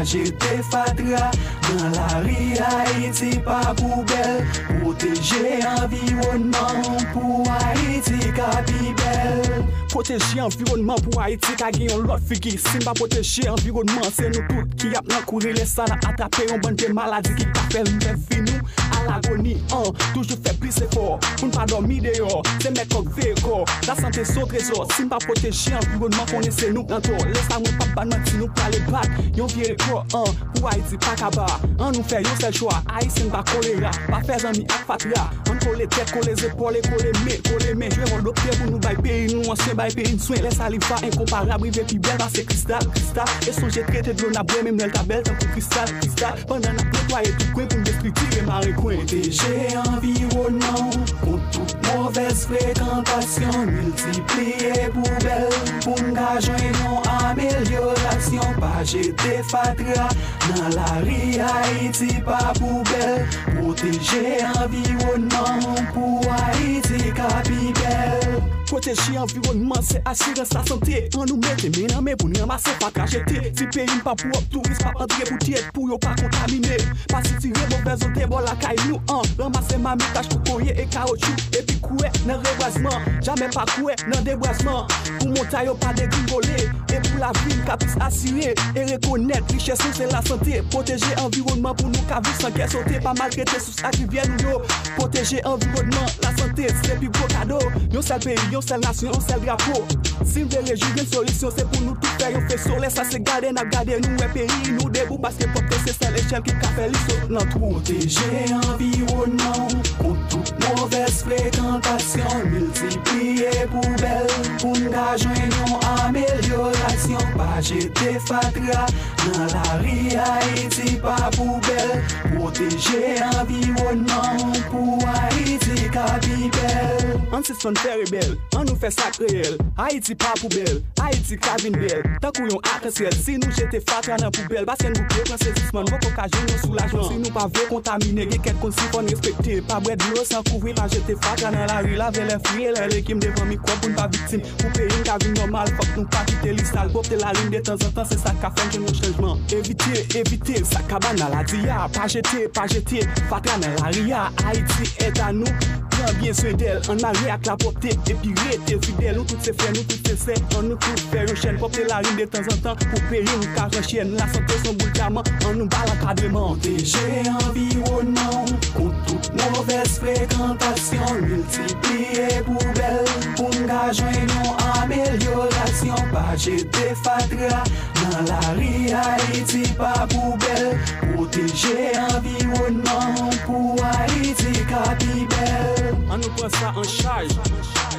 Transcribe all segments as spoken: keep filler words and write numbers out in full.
Jete fatra nan lari, Ayiti pa poubèl. Pwoteje anviwònman pou Ayiti ka pi bèl. Pwoteje anviwònman pou Ayiti ka gen yon lòt figi. Si n pa pwoteje anviwònman, se nou tout ki ap nan kouri. Lè sa n ap atrape yon bann vye maladi ki ka fè nou fè vi nou alagoni. An, toujou fè plis efò pou n pa dòmi deyò. Se mèt kò k veye kò. Lasante se yon trezò. Si n pa pwoteje anviwònman, konnen se nou k nan tò. Lè sa mwen p ap ba n manti, nou prale bat yon vye rekò. An, pou Ayiti pa kaba. An nou fè yon sèl chwa. Ayisyen pa kolera, pa fè zanmi ak fatra. Ann kole tèt, kole zepòl e kole men, kole men. Jwe wòl doktè pou nou bay peyi nou ansyen, bay peyi n swen. Lè sa li va enkonparab, rive pi bèl pase kristal, kristal. E sonje trete dlo n ap bwè, menm lè l ta bèl tankou kristal, kristal. Pandan n ap netwaye tout kwen pou n destriktire mare kwen. Pwoteje anviwònman w kont tout movèz frekantasyon. Miltipliye poubèl pou n ka jwenn yon amelyorasyon. Pa jete fatra nan lari, Ayiti pa poubèl. Pwoteje anviwònman w pou Ayiti ka pi bèl. Pwoteje anviwònman se asirans lasante. Ann nou mete men nan men pou n ranmase fatra jete. Si peyi n pa pwòp, touris p ap antre pou tyèt pou yo pa kontamine. Pa sitire movèz odè bò lakay nou an. Ranmase mami, tach kokoye e kawotchou. Epi kwè nan rebwazman. Jamè pa kwè nan debwazman. Pou montay yo pa degringole. E pou lavi n ka plis asire. E rekonèt richès nou se lasante. Pwoteje anviwònman pou nou ka viv san kè sote. Pa maltrete sous ak rivyè nou yo. Pwoteje anviwònman, lasante, se pi gwo kado. Yon sèl peyi, yon sèl nasyon, yon sèl drapo. Si n vle rejwi, gen solisyon, se pou nou tout fè yon feso. Lè sa se gade n ap gade, nou wè peyi nou debou, paske pwòpte se sèl echèl ki ka fè li sot nan twou. Pwoteje anviwònman w kont tout movèz frekantasyon. Miltipliye poubèl pou n ka jwenn yon amelyorasyon. Pa jete fatra nan lari, Ayiti pa poubèl. Pwoteje anviwònman w pou Ayiti ka pi bèl. Ann sispann fè rebèl, ann nou fè sa k reyèl. Ayiti pa poubèl, Ayiti ka vin bèl, tankou yon akansyèl. Si nou jete fatra nan poubèl, basen bouke pran sezisman, n poko ka jwenn yon soulajman. Si nou pa vle kontamine, gen kèk konsiy fò n respekte. Pa bwè dlo san kouvri, pa jete fatra nan lari, lave lè fri e lè legim devan mikwòb pou n pa viktim. Pou peyi n ka vin nòmal, fòk nou pa kite li sal. Pwòpte lari n detanzantan, se sa k ka fè n jwenn yon chanjman. Evite, evite, sa k ka ba n maladi a. Pa jete, pa jete fatra nan lari a. Ayiti est à nous, pran byen swen dè l. Ann mare ak lapwòpte epi rete fidèl. Nou tout se frè, nou tout se sè. Ann nou tout fè yon chèn. Pwòpte lari n detanzantan pou peyi n ka pran chèn. Lasante se yon boul dyaman, ann nou ba l ankadreman. Pwoteje anviwònman w kont tout movèz frekantasyon. Miltipliye poubèl pou n ka jwenn yon amelyorasyon. Pa jete fatra nan lari, Ayiti pa poubèl. Pwoteje anviwònman w pou Ayiti ka pi bèl. Ann nou pran sa an chaj.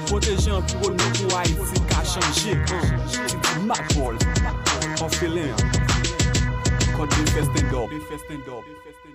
Pwoteje anviwònman pou Ayiti ka chanje. An, Titi Makòl, Òfelen, Kòt de Fè Stand Up.